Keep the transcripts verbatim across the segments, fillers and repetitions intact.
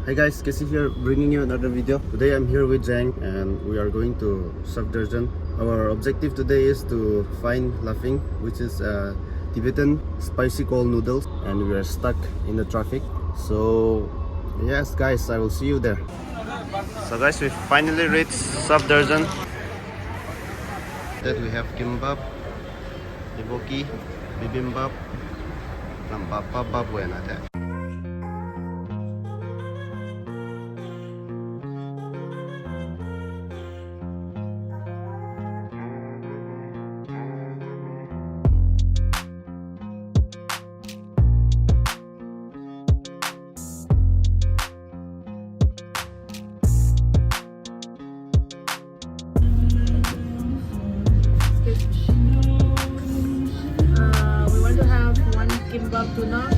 Hey guys, Casey here, bringing you another video. Today I'm here with Jang and we are going to Safdarjung. Our objective today is to find Lafing, which is a Tibetan spicy cold noodles, and we are stuck in the traffic. So yes guys, I will see you there. So guys, we finally reached Safdarjung. That we have kimbap, tteokbokki, bibimbap, nam bap bap bap wena the. Uh, we want to have one kimbap tuna.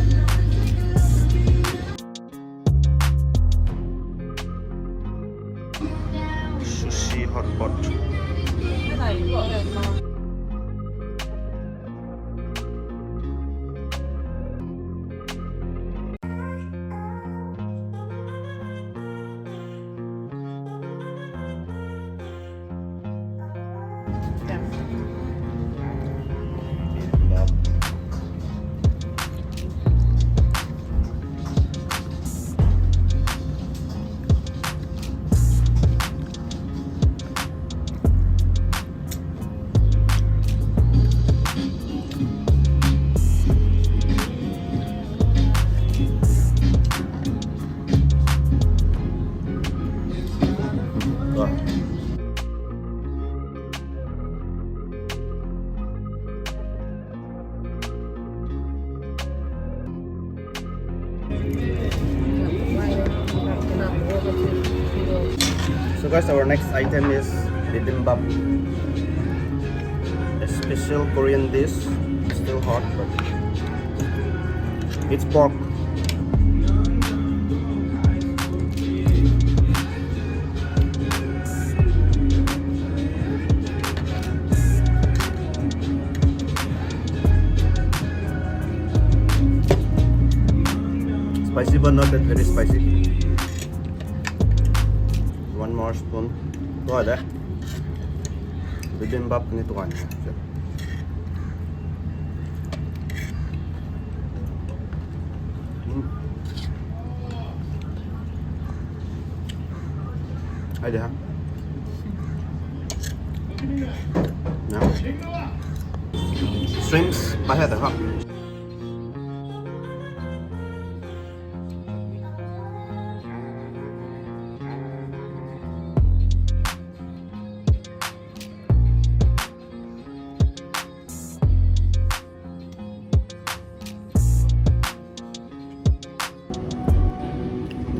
Sushi hotpot. So guys, our next item is bibimbap, a special Korean dish. It's still hot, but it's pork. Spicy, but not that very spicy. One more spoon. Tuang de. Bibimbap ni tuang de. Mm. Ai de ha. Na. Shrimps, pa hai de ha.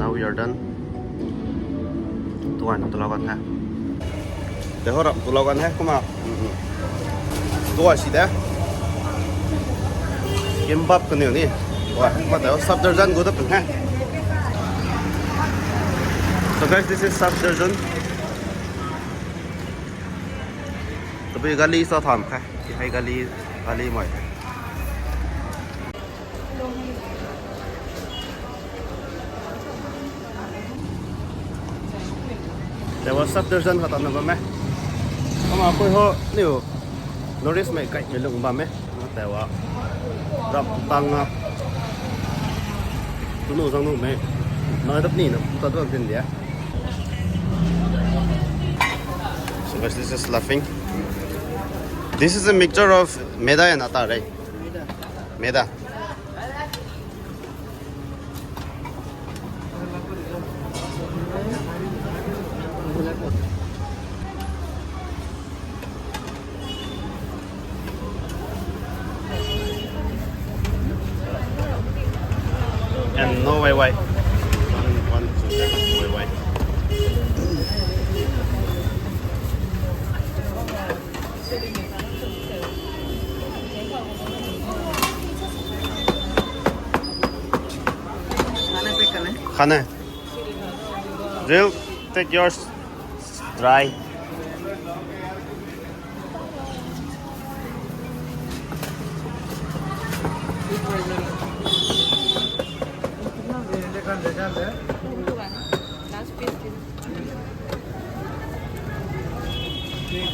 Now we are done. Tuang twlou kan the. Te ho rap twlou kan the, kumna. Mm, mm. Tuang si de. Kimbap kaniw ni. Tuang, kumna tei Safdarjung gu ta pun the. So guys, this is Safdarjung. Tabui gali sa tham khe. Hei gali, gali mai the. Tei wa Safdarjung kha ta na bam e. Kumna koi ho niu nourish mei kai mei lung bam e. Tei wa rap tang a. Tunu zang nu mei. Na dap ni na ta dap din dia. So guys, this is Lafing. This is a mixture of maida and atta, right? Maida. And no wai wai. One, one, two, seven, wai wai. खाना है? Real, take yours. Try. Kuni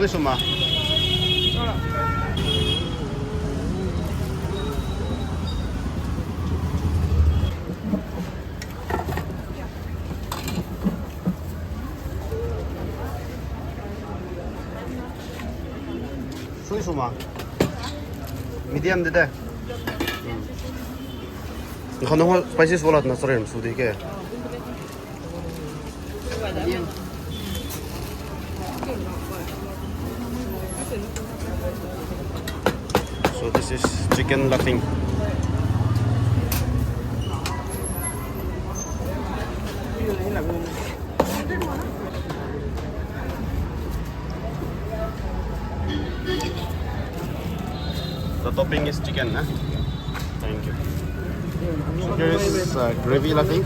suma. Sui suma. Medium de de. Hmm. Khou nang spices wala na sorry su di ke. So this is chicken laphing. The topping is chicken, huh? Thank you. So here is uh, gravy laphing.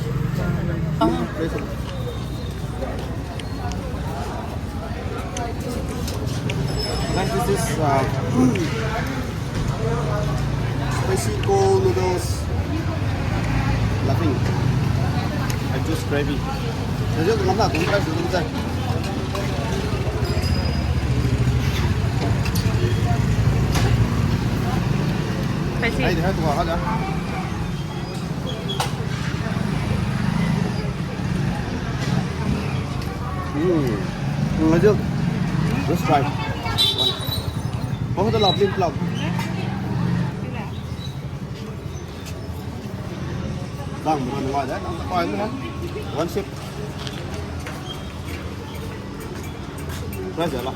Next, this is uh, spicy cold noodles laphing. I choose gravy. Jadi tu nampak tu kan sudah kita. Spicy. Hai, hai tu ada. Hmm. Hmm, aja. Let's try. Bahut lovely pulao. Bang, bang, bang, bang, bang, bang, bang. One sip. Try jala.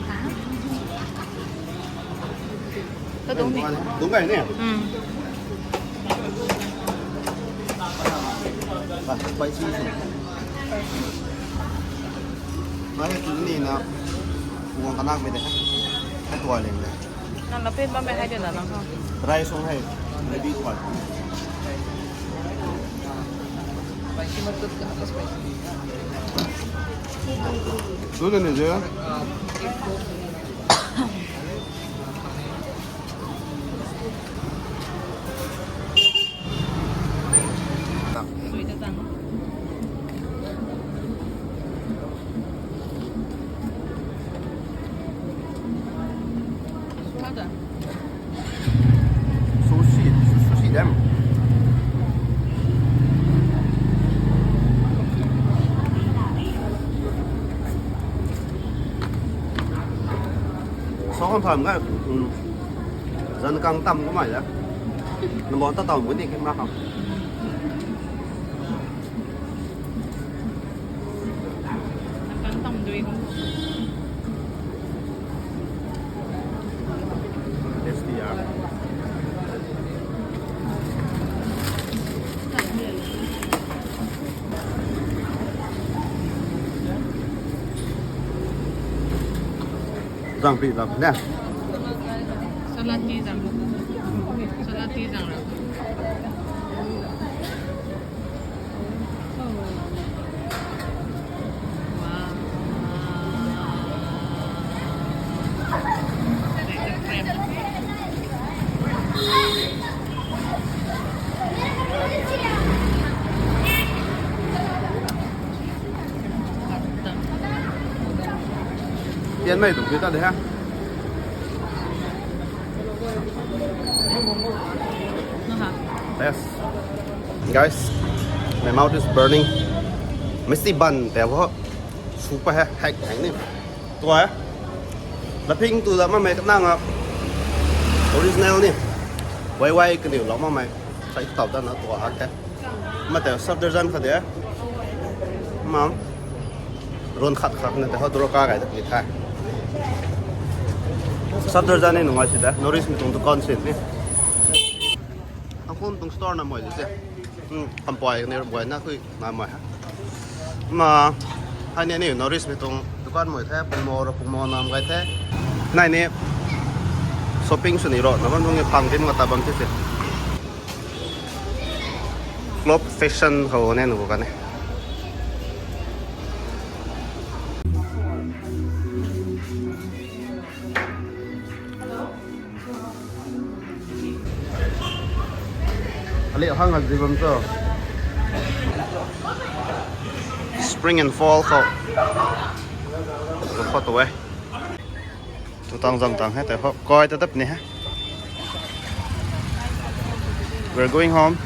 Ka dungc ni. Dungc gay ni? Hmm. Ah, spicy si. Mari tu ni na, uang kanak mei de. Hai tuai leng de. Nang na pen bammei hei de na nang ha. Rice hong hei, maybe tuai. Spicy mat tu ka spicy. Tu de ni je. Sushi, sushi dem. Song tham ga, um, zan kang tam ko mai da. Namo ta tam ko ni khe ma kham. Nang kan tam dui ko. Tasty ya. Zang pi zang ne. Salad ti zang. Salad ti zang ra. Tianmei tuang pi ta de ha. Yes. Guys, my mouth is burning. Mesti ban te wo. Super hai, hack hack ni. Tua hai. Laphing tu da mamei kanang a. Original ni. Wai wai kaniw lou mamei. Sai tau da na tua hai te. Mate Safdarjung kha de. Mam. Ron khat khat na te ho dro ka gai da ni thai. Safdarjung ni nungai si da. Nourish mei tuang dukan si ni. Ang khun tuang store na moi de se. Hmm, kampoi ni boi na khui. Nai mai ha. Ma, hai ni ni Nourish mei tuang dukan moi the, pungmo ro pungmo nam gai the. Nai ni shopping sw ni ro, na bam tuang ni phang dim nga ta bam the se. Club fashion khou ne nu ka ne. Ali hang a zibam to. Spring and fall khou. Khou tu e. Tu tang zang tang he tei ho. Koi ta tap ni he. We're going home.